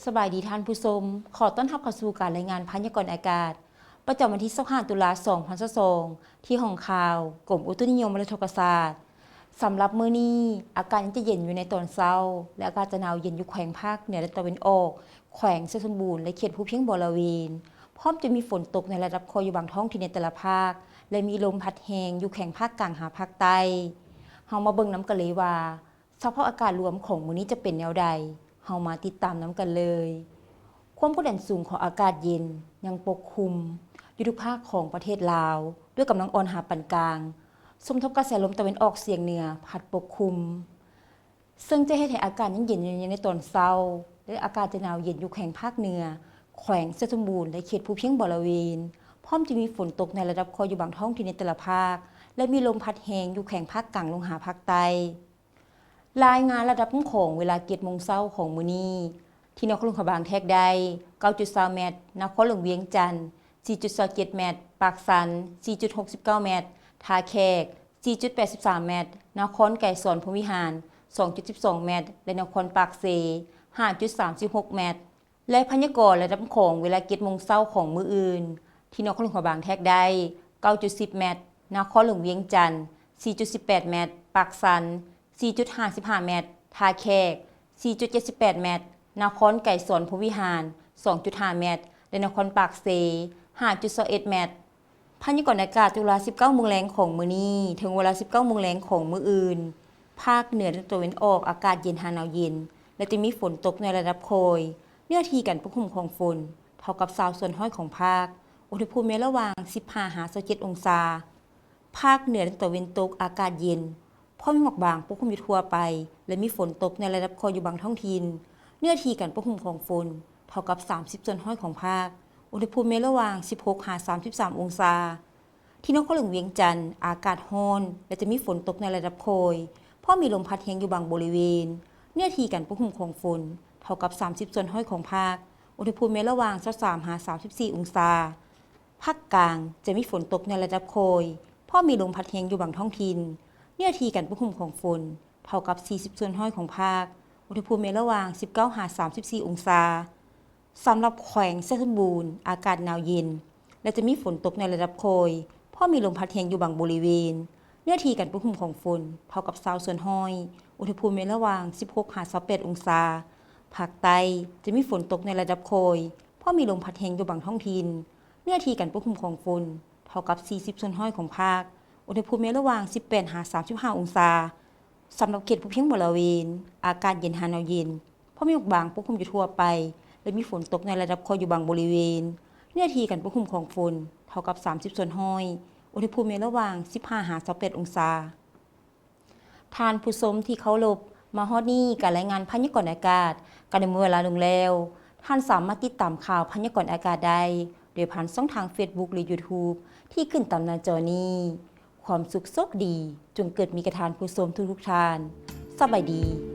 ສະບາຍດີທ່ານຜູ້ຊົມ, ຂໍຕ້ອນຮັບເຂົ້າສູ່ການລາຍງານພະຍາກອນອາກາດ ປະຈຳວັນທີຊາວຫ້າ ຕຸລາ ສອງພັນຊາວສອງ ທີ່ຫ້ອງຂ່າວ ກົມອຸຕຸນິຍົມ ແລະ ອຸທົກກະສາດ. ສຳລັບມື້ນີ້ ອາກາດຍັງຈະເຢັນຢູ່ໃນຕອນເຊົ້າ ແລະ ອາກາດຈະໜາວເຢັນຢູ່ແຂວງພາກເໜືອ ແລະ ຕາເວັນອອກ, ແຂວງໄຊສົມບູນ ແລະ ເຂດພູພຽງບໍລະເວນ, ພ້ອມຈະມີຝົນຕົກໃນລະດັບຄ່ອຍຢູ່ບາງທ້ອງຖິ່ນໃນແຕ່ລະພາກ ແລະ ມີລົມພັດແຮງຢູ່ແຂວງພາກກາງຫາພາກໃຕ້. ເຮົາມາເບິ່ງນຳກັນເລີຍວ່າ ສະພາບອາກາດລວມຂອງມື້ນີ້ຈະເປັນແນວໃດ? ເຮົາມາຕິດຕາມນຳກັນເລີຍ. ຄວາມກົດດັນສູງຂອງອາກາດເຢັນຍັງປົກຄຸມຢູ່ທຸກພາກຂອງປະເທດລາວ ດ້ວຍກຳລັງອ່ອນຫາປານກາງ, ສົມທົບກະແສລົມຕາເວັນອອກສຽງເໜືອພັດປົກຄຸມ, ເຊິ່ງຈະເຮັດໃຫ້ອາກາດຍັງເຢັນຢູ່ໃນຕອນເຊົ້າ ແລະ ອາກາດຈະໜາວເຢັນຢູ່ແຂວງພາກເໜືອ, ແຂວງໄຊສົມບູນ ແລະ ເຂດພູພຽງບໍລະເວນ, ພ້ອມຈະມີຝົນຕົກໃນລະດັບຄ່ອຍຢູ່ບາງທ້ອງຖິ່ນໃນແຕ່ລະພາກ ແລະ ມີລົມພັດແຮງຢູ່ແຂວງພາກກາງລົງຫາພາກໃຕ້. ລາຍງານລະດັບນ້ຳຂອງເວລາເຈັດໂມງເຊົ້າຂອງມື້ນີ້, ທີ່ນະຄອນຫຼວງພະບາງແທກໄດ້ ເກົ້າຈຸດຊາວແມັດ, ນະຄອນຫຼວງວຽງຈັນ ສີ່ຈຸດຊາວເຈັດແມັດ, ປາກຊັນ ສີ່ຈຸດຫົກສິບເກົ້າແມັດ, ທ່າແຂກ ສີ່ຈຸດແປດສິບສາມແມັດ, ນະຄອນໄກສອນພົມວິຫານ ສອງຈຸດສິບສອງແມັດ ແລະ ນະຄອນປາກເຊ ຫ້າຈຸດສາມສິບຫົກແມັດ. ແລະ ພະຍາກອນລະດັບນ້ຳຂອງເວລາເຈັດໂມງເຊົ້າຂອງມື້ອື່ນ, ທີ່ນະຄອນຫຼວງພະບາງແທກໄດ້ ເກົ້າຈຸດສິບແມັດ, ນະຄອນຫຼວງວຽງຈັນ ສີ່ຈຸດສິບແປດແມັດ, ປາກຊັນ ສີ່ຈຸດຫ້າສິບຫ້າແມັດ, ທ່າແຂກ ສີ່ຈຸດເຈັດສິບແປດແມັດ, ນະຄອນໄກສອນພົມວິຫານ ສອງຈຸດຫ້າແມັດ ແລະ ນະຄອນປາກເຊ ຫ້າຈຸດຊາວເອັດແມັດ. ພະຍາກອນອາກາດເວລາສິບເກົ້າໂມງແລງຂອງມື້ນີ້ ເຖິງເວລາສິບເກົ້າໂມງແລງຂອງມື້ອື່ນ, ພາກເໜືອແລະຕາເວັນອອກອາກາດເຢັນຫາໜາວເຢັນ ແລະ ຈະມີຝົນຕົກໃນລະດັບຄ່ອຍ. ເນື້ອທີ່ການປົກຄຸມຂອງຝົນເທົ່າກັບຊາວສ່ວນຮ້ອຍຂອງພາກ. ອຸນຫະພູມແມ່ນລະຫວ່າງສິບຫ້າຫາຊາວເຈັດອົງສາ. ພາກເໜືອແລະຕາເວັນຕົກອາກາດເຢັນ, ພໍມີໝອກບາງປົກຄຸມຢູ່ທົ່ວໄປ ແລະ ມີຝົນຕົກໃນລະດັບຄ່ອຍຢູ່ບາງທ້ອງຖິ່ນ. ເນື້ອທີ່ການປົກຄຸມຂອງຝົນເທົ່າກັບສາມສິບສ່ວນຮ້ອຍຂອງພາກ. ອຸນຫະພູມແມ່ນລະຫວ່າງສິບຫົກຫາສາມສິບສາມອົງສາ. ທີ່ນະຄອນຫຼວງວຽງຈັນ ອາກາດຮ້ອນ ແລະ ຈະມີຝົນຕົກໃນລະດັບຄ່ອຍ, ພໍມີລົມພັດແຮງຢູ່ບາງບໍລິເວນ. ເນື້ອທີ່ການປົກຄຸມຂອງຝົນເທົ່າກັບສາມສິບສ່ວນຮ້ອຍຂອງພາກ. ອຸນຫະພູມແມ່ນລະຫວ່າງຊາວສາມຫາສາມສິບສີ່ອົງສາ. ພາກກາງຈະມີຝົນຕົກໃນລະດັບຄ່ອຍ, ພໍມີລົມພັດແຮງຢູ່ບາງທ້ອງຖິ່ນ. ເນື້ອທີ່ການປົກຄຸມຂອງຝົນເທົ່າກັບສີ່ສິບສ່ວນຮ້ອຍຂອງພາກ. ອຸນຫະພູມແມ່ນລະຫວ່າງສິບເກົ້າຫາສາມສິບສີ່ອົງສາ. ສຳລັບແຂວງໄຊສົມບູນ ອາກາດໜາວເຢັນ ແລະ ຈະມີຝົນຕົກໃນລະດັບຄ່ອຍ, ພໍມີລົມພັດແຮງຢູ່ບາງບໍລິເວນ. ເນື້ອທີ່ການປົກຄຸມຂອງຝົນເທົ່າກັບຊາວສ່ວນຮ້ອຍ. ອຸນຫະພູມແມ່ນລະຫວ່າງສິບຫົກຫາຊາວແປດອົງສາ. ພາກໃຕ້ຈະມີຝົນຕົກໃນລະດັບຄ່ອຍ, ພໍມີລົມພັດແຮງຢູ່ບາງທ້ອງຖິ່ນ. ເນື້ອທີ່ການປົກຄຸມຂອງຝົນເທົ່າກັບສີ່ສິບສ່ວນຮ້ອຍຂອງພາກ. ອຸນຫະພູມແມ່ນລະຫວ່າງສິບແປດຫາສາມສິບຫ້າອົງສາ. ສຳລັບເຂດພູພຽງບໍລະເວນ ອາກາດເຢັນຫາໜາວເຢັນ, ພໍມີໝອກບາງປົກຄຸມຢູ່ທົ່ວໄປ ແລະ ມີຝົນຕົກໃນລະດັບຄ່ອຍຢູ່ບາງບໍລິເວນ. ເນື້ອທີ່ການປົກຄຸມຂອງຝົນເທົ່າກັບສາມສິບສ່ວນຮ້ອຍ. ອຸນຫະພູມແມ່ນລະຫວ່າງສິບຫ້າຫາຊາວແປດອົງສາ. ທ່ານຜູ້ຊົມທີ່ເຄົາລົບ, ມາຮອດນີ້ການລາຍງານພະຍາກອນອາກາດກໍໄດ້ໝົດເວລາລົງແລ້ວ. ທ່ານສາມາດຕິດຕາມຂ່າວພະຍາກອນອາກາດໄດ້ ໂດຍຜ່ານຊ່ອງທາງເຟສບຸກ ຫຼື ຢູທູບ ທີ່ຂຶ້ນຕາມໜ້າຈໍນີ້. ຄວາມສຸກໂຊກດີ ຈົ່ງເກີດມີແກ່ທ່ານຜູ້ຊົມທຸກໆທ່ານ. ສະບາຍດີ.